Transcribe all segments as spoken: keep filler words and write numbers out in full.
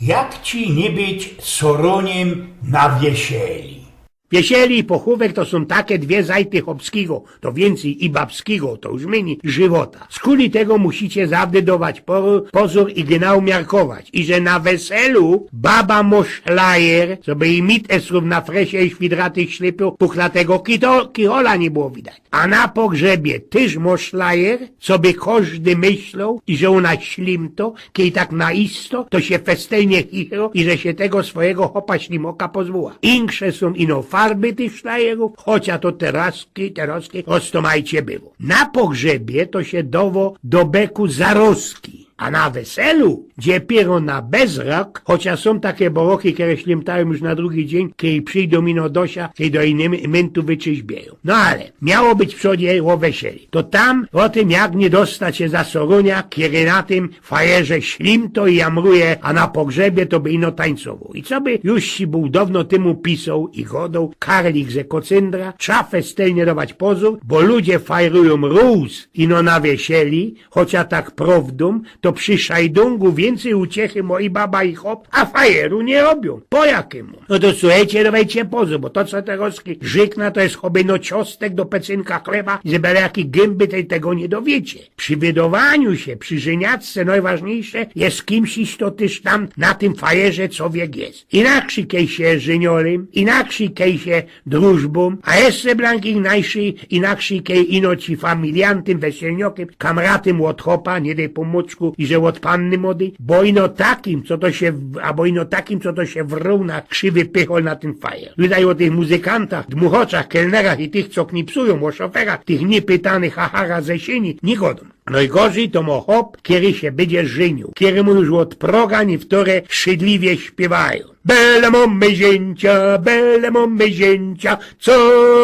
Jak ci niy być soronym na wiesieli? Wiesieli i pochōwek to sōm take dwie zajty chopskigo, to wiyncyj i babskigo, to już myni, żywota. Skuli tego musicie zawdy dować poru-, pozōr i genau miarkować, iże na weselu baba mo szlajer, coby i mit esrōm na fresie i świdraty ślepio puchlatego kito-, kichola niy było widać. A na pogrzebie tyż mo szlajer, coby kożdy myśloł, iże ôna ślimto, kej tak na isto, to sie festelnie chichro, iże sie tego swojigo chopa ślimoka pozbyła. Inksze sōm ino farby tych szlajerōw, chocia to terŏzki, terŏzki, roztōmajcie było. Na pogrzebie to sie dowo do beku zarozki. A na weselu, dziepiyro na bezrok, chocia sōm take boroki, kere ślimtajōm już na drugi dziyń, kej przijdōm ino do sia, kej do inymentu wyczyźbiejōm. No ale, miało być przodzie ô wesieli. To tam ô tym, jak niy dostać sie za sorōnia, kere na tym fajerze ślimto i jamruje, a na pogrzebie to by ino tańcowoł. I coby już sie bōł downo tymu pisoł i godoł, karlik ze Kocyndra, trza festelnie dować pozōr, bo ludzie fajrujōm rōz ino na wiesieli, chocia tak prowdōm, to przi szajdōngu wiyncyj uciechy mŏ i baba, i chop, a fajeru niy robiōm. Po jakymu? No to suchejcie, dŏwejcie pozōr, bo to, co terŏzki rzykna, to je choby ino ciostek do pecynka chleba, że bele jaki gymby tej tego niy dowiecie. Przi widowaniu sie, przi żyniacce nojważniyjsze je z kimś iś to tyż tam na tym fajerze cowiek je. Inakszyj kej sie żyniołym, inakszyj kej sie drużbōm, a jeszcze blank inakszyj, inakszyj kej ino ci familiantym, wesielniokym, kamratym ôd chopa, niy dej Pōnbōczku, iże ôd panny młodyj, bo ino takim, co to sie w-, abo ino takim, co to sie wrōł na krzywy pychol na tym fajer. Wydaj ô tych muzykantach, dmuchoczach, kelnerach i tych, co knipsujōm, ô szoferach, tych niypytanych hachara ze Szyni, niy godōm. Nojgorzij to mŏ chop, kery sie bydzie żyniōł, kerymu już ôd proga niywtore szydliwie śpiywajōm. Bele mōmy ziyncia, bele mōmy ziyncia, co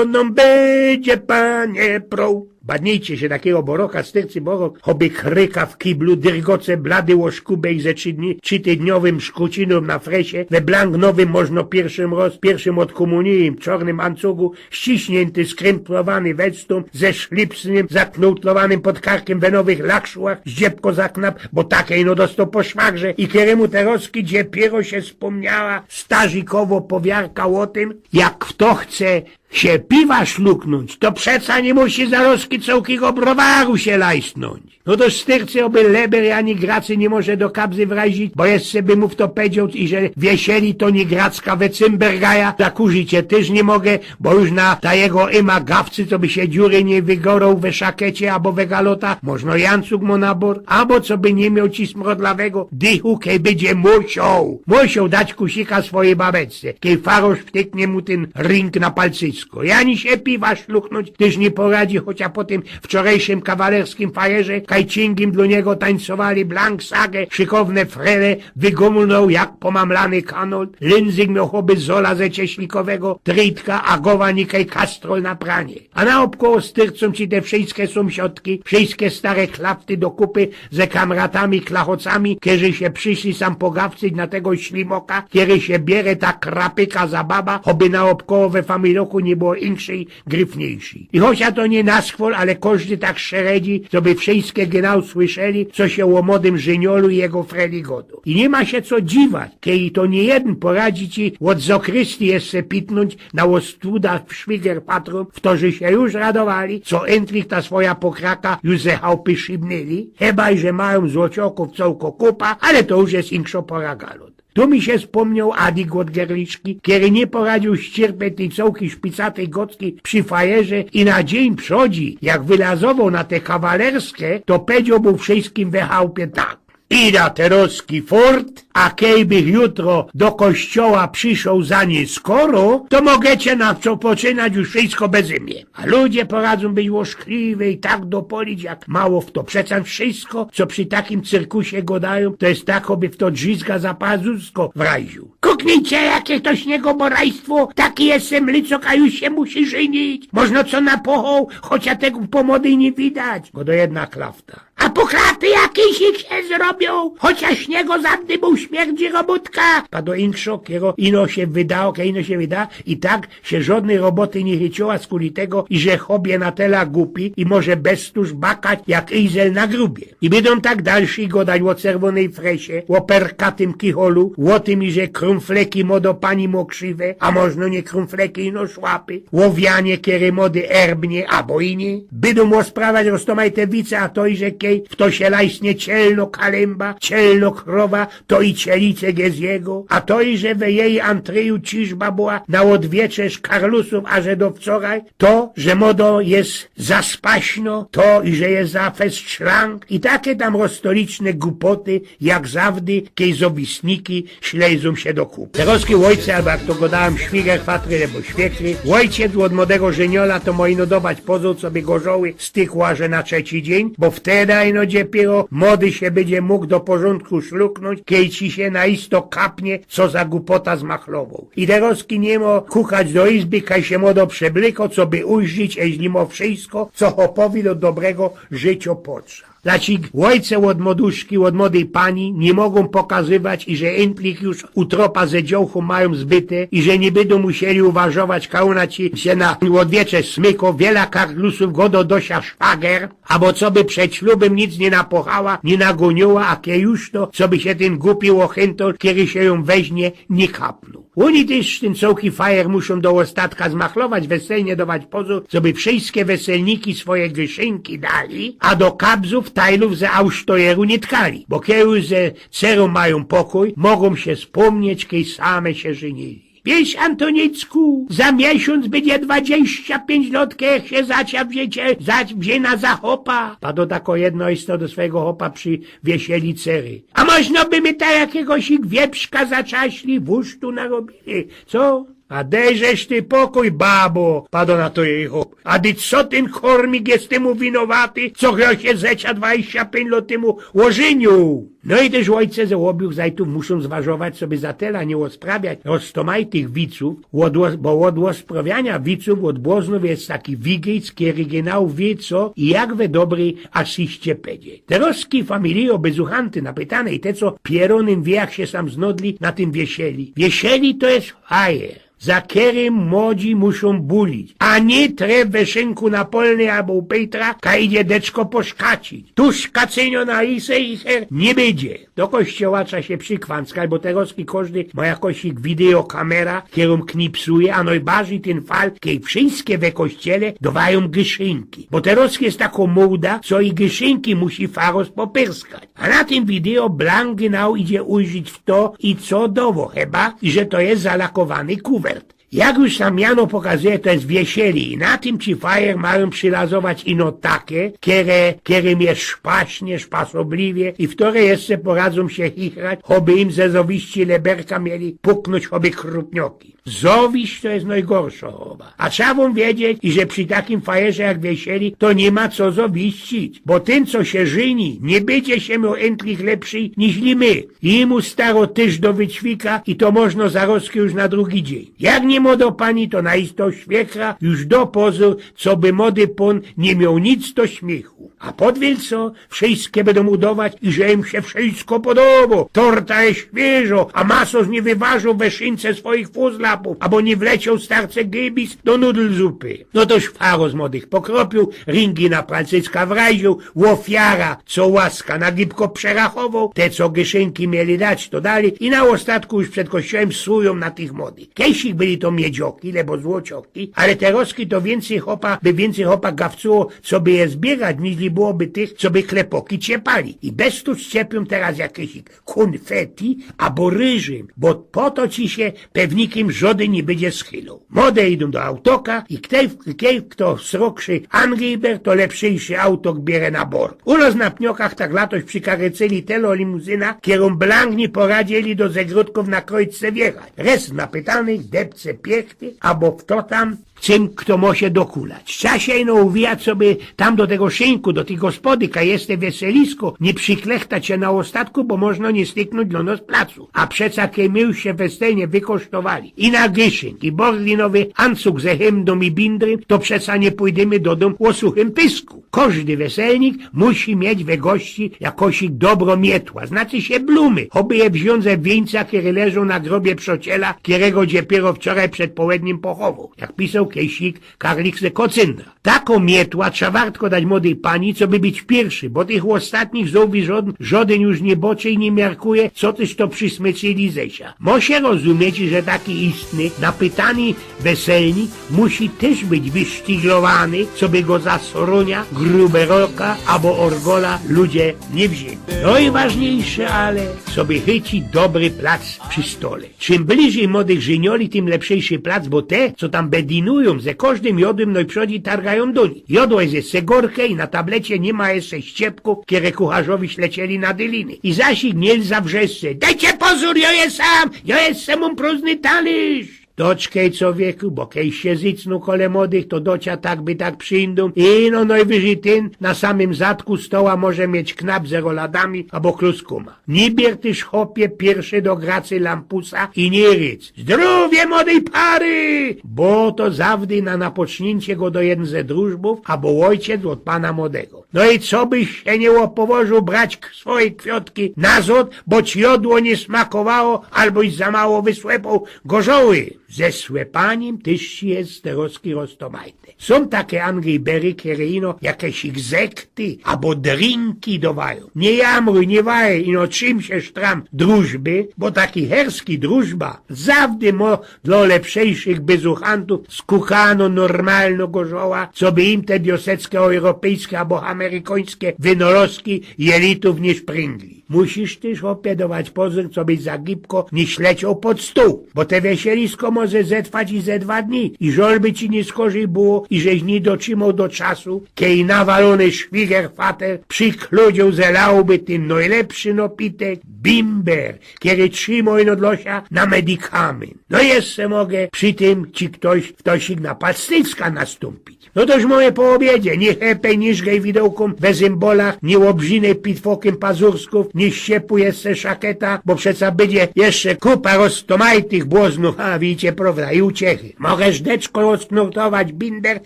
nōm bydzie, panie, proł. Badnijcie sie takigo boroka, styrcy borok, choby kryka w kiblu, dyrgoce blady ô szkubej ze trzitydni-, trzitydniowym szkucinōm na fresie, we blank nowym, możno piyrszym rŏz, piyrszym ôd kōmunije, czŏrnym ancugu, ściśniynty, skrymplowany westōm, ze szlipsnym, zaknōłtlowanym pod karkym, we nowych lakszułach, zdziebko za knap, bo take ino dostoł po szwagrze i kerymu terŏzki dziepiyro sie spōmniała starzikowo powiarka ô tym, jak fto chce sie piwa szluknōńć, to przeca niy musi zarŏzki cołkigo browaru sie lajstnōńć. No to styrcy, ôby leber ani gracy niy może do kabzy wrazić, bo jeszcze by mu fto pedzioł, iże wiesieli to niy gracka we cymbergaja, za kurzicie tyż niy moga, bo już na ta jego yma gawcy, coby sie dziury niy wygoroł we szakecie abo we galotach, możno jancug mŏ na bor, abo coby niy mioł ci smrodlawego dychu, kej bydzie musioł, musioł dać kusika swojij babeczce, kej farŏrz wtyknie mu tyn rink na palcysko. I ani sie piwa szluknōńć tyż niy poradzi, chocia po tym wczorejszym kawalerskim fajerze kajcingim dlō niego tańcowali blank sagę, szykowne frele, wygumulnoł jak pomamlany kanol, lynzyk mioł choby zola ze cieśnikowego tryjtka, a gowa nikej kastrol na pranie. A naôbkoło styrcōm ci te wszyjske sōmsiadki, wszyjske stare klafty do kupy ze kamratami klachocami, kerzy sie prziszli sam pogawcyć na tego ślimoka, kery sie biere ta krapyka za baba, choby naôbkoło we familoku niy było inkszyj gryfniyjszyj. I chocia to niy na skwol, ale kożdy tak szeredzi, coby wszyjske genau słyszeli, co sie ô młodym żyniolu i jego freli godo. I niy ma sie co dziwać, kej to niyjedyn poradzi ci ôd zokrystii jeszcze pitnōńć na ôstuda szwiger patrōm, ftorzy sie już radowali, co Entlich ta swoja pokraka już ze chałpy szybnyli, chybaj że majōm złociokōw cołko kupa, ale to już je inkszo pora galot. Tu mi sie spōmnioł Adik ôd Gerliczki, kery niy poradziōł ściyrpyć tyj cołkij szpicatyj gocki przi fajerze i na dziyń przodzi, jak wylazowoł na te kawalerskie, to pedzioł mu wszyjskim we chałpie tak: Ida terŏzki furt, a kej bych jutro do kościoła przyszoł za niy skoro, to mogecie na co poczynać już wszyjsko beze mie. A ludzie poradzōm być ôszkliwi i tak dopolić jak mało fto. Przeca wszyjsko, co przi takim cyrkusie godajōm, to je tak, choby fto drzizga za pazusko wraziōł. „Kuknijcie, jakie to śniegoborajstwo, taki je mlicok, a już sie musi żynić. Można co napochoł, chociaż tego po mody niy widać”, godo jedna klafta. „A po klafty jakiś ich sie zrobiōł, chociaż śniego za dymą śmierdzi robōtka”, pado inkszo, kiero ino sie wydało, kiero ino sie wyda, i tak sie żodnyj roboty niy chyciła skuli tego, iże chop je na tela gupi i może beztōż bakać jak izel na grubie. I bydōm tak dalszy godać ô cerwōnyj fresie, ô perkatym kicholu, ô tym, iże krōmfleki modo pani mŏ krziwe, a możno niy krōmfleki, ino szłapy, ô wianie, kere mody erbnie abo i niy. Bydōm ôsprawiać roztōmajte wice, a to iże kej fto sie lajsnie cielno kalymba, cielno krowa, to i cielicek je jego, a to iże we jeji antryju ciżba była na ôdwieczerz karlusōw, a że do wczoraj, to, że modo je za spaśno, to iże je za fest szrank i take tam roztoliczne gupoty, jak zawdy, kej zowisniki ślejzōm sie do kup. Terŏzki ôjce, abo jak to godajōm, świger, fatry abo świekry, ôjciec ôd modego żyniola to mŏ ino dować pozōr, coby gorzoły stykła, że na trzeci dziyń, bo wtedy ino dopiero mody sie bydzie mōg do porzōndku szluknōńć, kej ci sie na isto kapnie, co za gupota zmachlowoł. I terŏzki niy mŏ kukać do izby, kaj sie modo przeblyko, coby ujrzeć, eźli mŏ wszysko, co chopowi do dobrego życiŏ potrza. Dlaczego ôjce ôd moduszki, ôd modyj pani niy mogōm pokazywać, iże intlik już u tropa ze dziołchōm majōm zbyte, iże niy bydōm musieli uważować, kaj ôna ci sie na ôdwieczerz smyko, wiela karlusōw godo do sia szwager, abo coby przed ślubym nic niy napochała, niy nagōniyła, a kej już, to coby sie tyn gupi ôchyntor, kery sie jōm weźnie, niy kapnōł. Ôni tyż, tyn cołki fajer, muszōm do ôstatka zmachlować, weselnie dować pozōr, coby wszyjske weselniki swoje gyszynki dali, a do kabzōw tajlōw ze ausztojeru niy tkali, bo kej już ze cerōm majōm pokōj, mogōm sie spōmnieć, kej same sie żynili. „Wiysz, Antonicku, za miesiōnc bydzie dwadziścia piyńć lŏt, kej sie za cia wzie-, za, wziynã za chopa”, pado tako jedna isto do swojigo chopa przi wiesieli cery. „A możno by my ta jakigoś ich wieprzka zaczasli, wusztu narobili, co?” „A dejżeś ty pokōj, babo”, pado na to jeji chop. „A dyć co tyn kormik je tymu winowaty, co żech sie ze cia dwadziścia piyńć lŏt tymu ôżyniōł?” No i tyż ôjce ze ôbiōch zajtōw muszōm zważować, coby za tela niy ôsprawiać roztōmajtych wicōw, ôd ôs-, bo ôd ôsprawiania wicōw ôd błoznōw je taki wigejc, kery genau wiy, co i jak we dobryj asyście pedzie. Terŏzki, familijo, bez uchanty napytane i te, co pierōnym wiy, jak sie sam znodli na tym wiesieli. Wiesieli to je fajer, za kerym młodzi muszōm bulić, a niy treb we szynku na polnej abo u Pejtra, kaj idzie deczko poszkacić. Tu szkacynio na ise i her niy bydzie. Do kościoła trza sie przikwanckać, bo terŏzki kożdy mŏ jakoś wideokamera, kerōm knipsuje, a nojbardzij tyn fal, kej wszyjske we kościele dŏwajōm gyszynki. Bo terŏzki je tako mōda, co i gyszynki musi farŏz popyrskać. A na tym wideo blank genau idzie ujrzeć, fto i co dŏwo, chyba że to je zalakowany kuwert. Jak już sam miano pokazuje, to je wiesieli i na tym ci fajer majōm przylazować ino take, kere, kerym je szpaśnie, szpasobliwie i wtore jeszcze poradzōm sie chichrać, choby im ze zowiści leberka mieli puknōńć choby krupnioki. Zowiść to je nojgorszŏ choroba. A trza wōm wiedzieć, iże przi takim fajerze jak wiesieli, to niy ma co zowiścić, bo tyn, co sie żyni, niy bydzie sie mioł intlik lepszyj niźli my. Jimu staro tyż do wyćwika i to możno zarozki już na drugi dziyń. Jak niy mŏ do pani, to na isto świekra już do pozōr, coby mody pōn niy mioł nic do śmiychu. A podwiel co, wszyjske bydōm udŏwać, iże im sie wszyjsko podobŏ. Torta je świyżŏ, a masŏrz niy wywarzōł we szynce swojich fuzlapōw, abo niy wlecioł starce gybis do nudl zupy. No toż farŏz modych pokropiōł, ringi na palcycka wraziōł, ôfiara, co łaska, na gibko przerachowoł, te, co gyszynki mieli dać, to dali i na ôstatku już przed kościołym sujōm na tych modych. Kejsik byli to miedzioki, lebo złocioki, ale terŏzki to wiyncyj chopa, by wiyncyj chopa gawcyło, coby je zbiyrać, niźli byłoby tych, coby klepoki ciepali. I bez to ciepiōm teroz jakiś kunfeti abo ryżym, bo po to ci sie pewnikim żŏdyn niy bydzie schyloł. Mody idōm do autoka i kej, kej kto srokszy angiber, to lepszyjszy autok bierze na bord. U nos na Pniokach tak latoś przikarycyli telo limuzyna, kerōm blank niy poradzili do zegrōdkōw na Krojce wjechać. Rest napytanych depce piechty, abo fto tam, Cym kto może dokulać. Trza sie ino uwijać sobie tam do tego szynku, do tyj gospody, kaj je te weselisko, niy prziklechtać sie na ôstatku, bo możno niy styknōńć do nos placu. A przeca kej my już sie festelnie wykosztowali i na gyszynk, i borlinowy ancug ze hymną i bindrym, to przeca niy pōjdymy do dōm ô suchym pysku. Kożdy weselnik musi mieć we gości jakosik dobro mietła, znaczy sie blumy, choby je wziōńć ze wiyńca, kere leżōm na grobie przociela, kerego dziepiyro wczoraj przed połednim pochowoł, jak pisoł kejsik karlik ze Kocyndra. Takõ mietła trza wartko dać młodyj pani, coby być piyrszy, bo tych ôstatnich zołwi żodyn, żodyn już niy boczy i niy miarkuje, co tyż to przysmyczyli Zesia. Mo sie rozumieć, że taki istny, napytany weselnik musi tyż być wysztiglowany, coby go za srōnia, gruberoka abo orgola ludzie niy wziyni. Nojważniyjsze ale, coby chycić dobry plac przi stole. Czym bliżyj młodych żynioli, tym lepszyjszy plac, bo te, co tam bedinujōm, ze kożdym jodłym nojprzodzi targajōm do nich. Jodło je ze segorke i na tablecie niy ma jeszcze ściepkōw, kere kucharzowi ślecieli na dyliny. I zasik niy zawrzeszcze: „Dejcie pozōr, jo je sam, jo jeszcze mōm prōżny talyrz!” Doczkej, czowieku, bo kej sie zycnōm kole młodych, to do cia tak by tak przijdōm i no nojwyżyj tyn na samym zadku stoła może mieć knap ze roladami abo kluskōma. Niy bier tyż, chopie, piyrszy do gracy lampusa i niy rycz: „Zdrowie młodyj pary!” Bo to zawdy na napoczniyncie godo jedyn ze drużbōw abo ôjciec ôd pana młodego. No i cobyś sie niy ôpowożōł brać k-, swoje kwiotki nazod, bo ci jodło niy smakowało, alboś za mało wysłepoł gorzoły. Ze słepanim tyż je terozki roztomajte. Sōm take angejbery, kere ino jakeś sekty abo drinki dowajōm. Niy jamruj, niy wajej, ino trzim sie sztram drużby, bo taki herski drużba zawdy mo dlŏ lepszyjszych byzuchantōw skukano normalno gorzoła, coby im te wiosecke, europejske abo amerykańske wynalŏzki jelitōw niy szpryngli. Musisz tyż, chopie, dować pozōr, cobyś za gibko niy ślecioł pod stōł, bo te weselisko może zetrwać i ze dwa dni i żolby ci niy skorzij było, iżeś niy dotrzimoł do czasu, kej nawalōny szwigerfater przikludziył ze Lauby tyn nojlepszy nopitek, bimber, kery trzimŏ ino dlŏ sia na medikamynt. No jeszcze może przi tym ci ftoś, ftoś na palstycka nastōmpić. No toż mōmy po ôbiedzie, niy hepej, niy żgej widołkōm we zymbolach, niy ôbrzinej pitwokym pazursków, niy ściepuj jeszcze szaketa, bo przeca bydzie jeszcze kupa roztomajtych błoznōw, a widzicie, prŏwda, i uciechy. Możesz deczko ôsknurtować binder,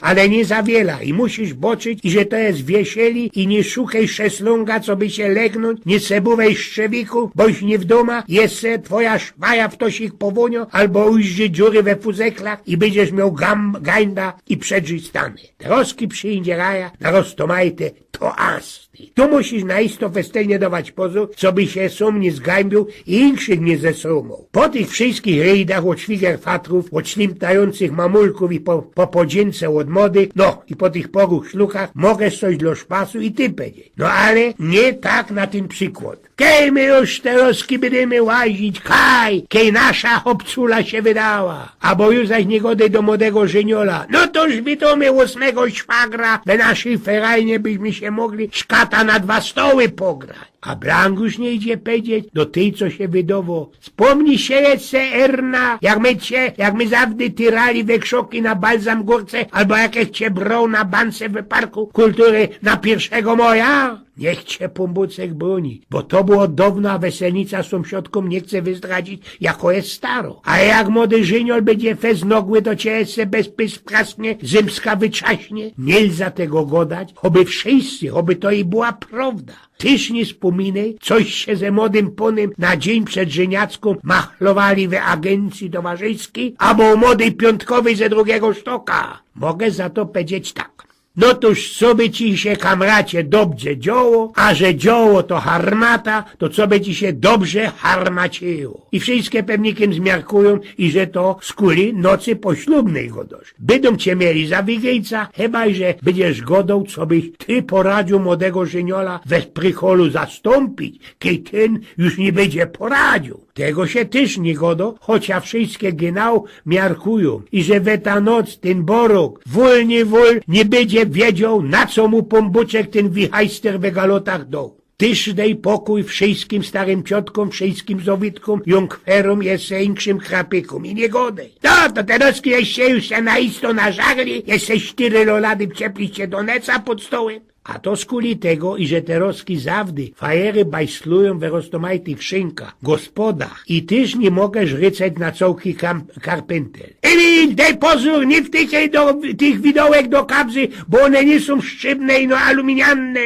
ale niy za wiela i musisz boczyć, iże to je wiesieli i niy szukej szeslōnga, coby sie legnōńć, niy cebuwej szczewiku, boś niy w dōma, jeszcze twoja szwaja ftoś ich powōniŏ, albo ujrzy dziury we fuzeklach i bydziesz mioł gam-, gańda i przedrzistane. Terozki przidzie raja na roztomajte toasty. Tu musisz na isto festelnie dować pozōr, coby sie sōm niy zgańbiōł i inkszych niy zesrōmoł. Po tych wszyskich ryjdach ôd szwigerfatrōw, ôd ślimtajōncych mamulkōw i po, po podziynce ôd młodych, no i po tych poruch szlukach, mogesz coś dlŏ szpasu i ty powiedzieć. No ale niy tak na tyn przikłŏd. Kej my już terozki bydymy łazić, kaj, kej nasza hopcula sie wydała. Abo już zaś niy godej do młodego żyniola. No toż witōmy ôsmego szwagra, we naszyj ferajnie byśmy sie mogli szkata na dwa stoły pograć. A blank już niy idzie powiedzieć do tyj, co sie wydowoł: „Spōmnisz sie jeszcze, Erna, jak my cie, jak my zawdy tyrali we krzoki na Balzam Gōrce, albo jak ech cie broł na bance we Parku Kultury na piyrszego moja?” Niych cie Pōnbōczek brōni, bo to było downo, a weselnica sōmsiadkōm niy chce wyzdradzić, jako je staro. A jak młody żyniol bydzie fest nogły, to cie jeszcze bez pysk wrzasknie, zymska wytrzaśnie. Niy lza tego godać, choby wszyscy, choby to i była prŏwda. Tyż niy spōminej, coś sie ze młodym pōnym na dziyń przed żyniackōm machlowali we agencji towarzyskij, abo u młodyj piōntkowyj ze drugigo sztoka. Mogę za to powiedzieć tak. No toż, coby ci sie, kamracie, dobrze dzioło, a że dzioło to harmata, to coby ci sie dobrze harmaciło. I wszyjske pewnikym zmiarkujōm, iże to skuli nocy poślubnyj godŏsz. Bydōm cie mieli za wigejca, chyba że bydziesz godoł, cobyś ty poradziōł młodego żyniola we szprycholu zastōmpić, kej tyn już niy bydzie poradziōł. Tego sie tyż niy godŏ, chocia wszyjske gynał miarkujōm, iże we ta noc tyn borōk, wōl niy wōl, niy bydzie wiedzioł, na co mu Pōnbōczek tyn wichajster we galotach doł. Tyż dej pokōj wszyjskim starym ciotkōm, wszyjskim zŏwitkom, junkferōm, jeszcze inkszym krapykōm i niy godej. No, to terŏzki żeście już sie na isto nażarli, jeszcze sztyry lolady wciepliście do neca pod stołym. A to skuli tego, iże terŏzki zawdy fajery bajslujōm we roztōmajtych szynkach, gospodach i tyż niy mogã żryceć na cołki kam-, karpyntel. Emil, dej pozōr, niy wtykej do tych widołek do kabzy, bo ône niy sōm szczybne ino aluminianne.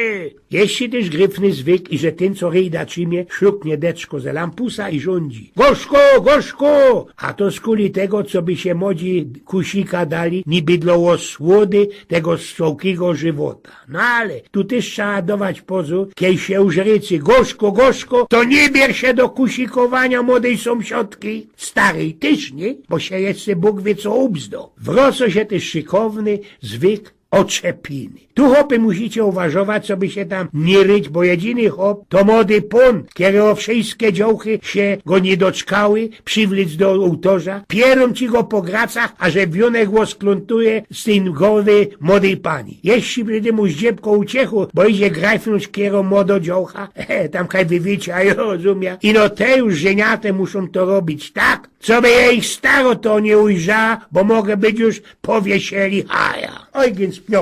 Jeszcze tyż gryfny zwyk, iże tyn, co ryjda trzimie, szuknie deczko ze lampusa i rzōndzi: „Gorzko, gorzko!” A to skuli tego, coby sie młodzi kusika dali, niby dlŏ ôsłody tego cołkigo żywota. No ale tu tyż trzeba dować pozōr, kej sie użrycy: „Gorzko, gorzko”, to niy bier sie do kusikowania młodej sōmsiadki. Staryj tyż niy, bo sie jeszcze Bōg wiy co ubzdŏ. Wrŏcŏ sie tyż szykowny zwyk oczepiny. Tu, chopy, musicie uważować, coby sie tam niy ryć, bo jedyny chop to młody pōn, kerygo wszyjske dziołchy sie go niy doczkały, przywlyc do ôłtorza, pierōm ci go po gracach, a że wiōnek ôsklōntuje z tyj gowy młodej pani. Jeszcze bydzie mu zdziebko uciechło, bo idzie grajfnōńć kero młodŏ dziołcha. He, tam kaj wywicie, a jŏ rozumia. Ino te już żeniate muszōm to robić tak, coby jeji starŏ to niy ujrzała, bo mogã być już po wiesieli haja. Oj, gync pnioch.